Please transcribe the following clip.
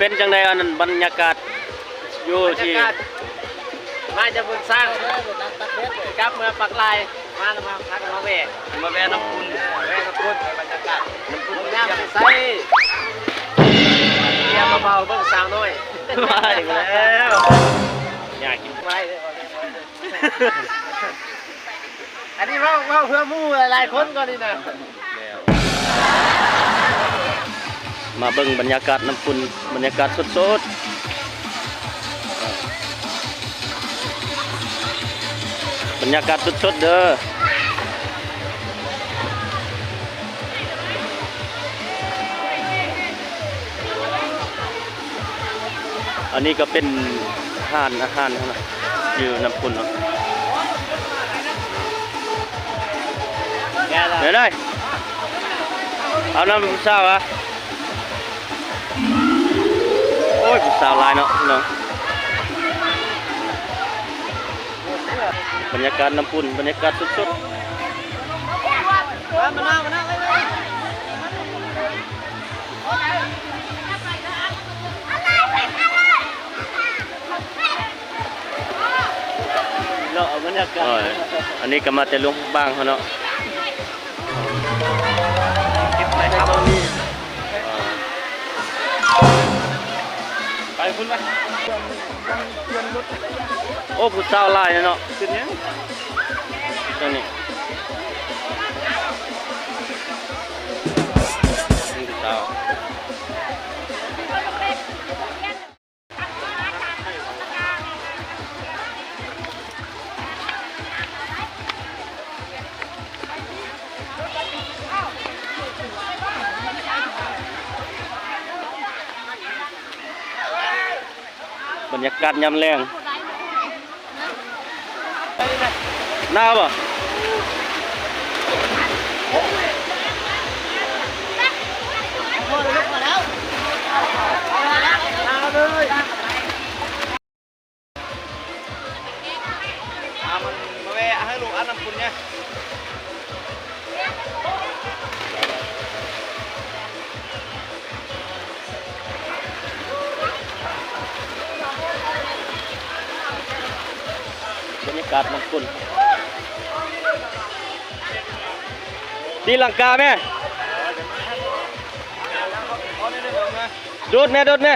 ປັນຈັ່ງໃດອັນນັ້ນ ບັນຍາກາດຢູ່ທີ່ ບັນຍາກາດ ມາຈາກບຸນຊ້າງ ກັບເມືອປາກລາຍ ມາ ມາ ພາກັນມາແວ່ ມາແວ່ນ້ຳພຸນ ແວ່ນ້ຳພຸນ ບັນຍາກາດນ້ຳພຸນ ນ້ຳໃສ ເຢັນເບົາໆ ເບິ່ງສາວນ້ອຍ ມາອີກແລ້ວ ຢາກກິນ ບໍ່ໄດ້ເດີ ບໍ່ໄດ້ເດີ ອັນນີ້ເວົ້າ ເວົ້າເພື່ອໝູ່ຫຼາຍໆຄົນກ່ອນນີ້ນະ ມາເບິ່ງບັນຍາກາດນ້ຳພຸນ ບັນຍາກາດສົດໆ ບັນຍາກາດສົດໆເດີ. ອັນນີ້ກໍເປັນຮ້ານອາຫານເນາະ ຢູ່ນ້ຳພຸນເນາະ ແນວໃດ ເອົານຳຜູ້ສາວຫວາ? ໂອ້ຍ ຜູ້ສາວຫຼາຍເນາະພີ່ນ້ອງ ບັນຍາກາດນ້ຳພຸນ ບັນຍາກາດສົດໆ. ເນາະ ບັນຍາກາດ ໂອ້ຍ ອັນນີ້ກໍມາແຕ່ຫຼວງພະບາງເຮົາເນາະ ໄປພຸ້ນໄປ ໂອ້ ຜູ້ສາວຫຼາຍເນາະ ເປັນຫຍັງ ຕົງນີ້ ຜູ້ສາວ. ບັນຍາກາດຍາມແລງ ໜາວບໍ່? ບັນຍາກາດນ້ຳຂຸ່ນ ຕີລັງກາແມ້ ໂດດແມ້ ໂດດແມ້.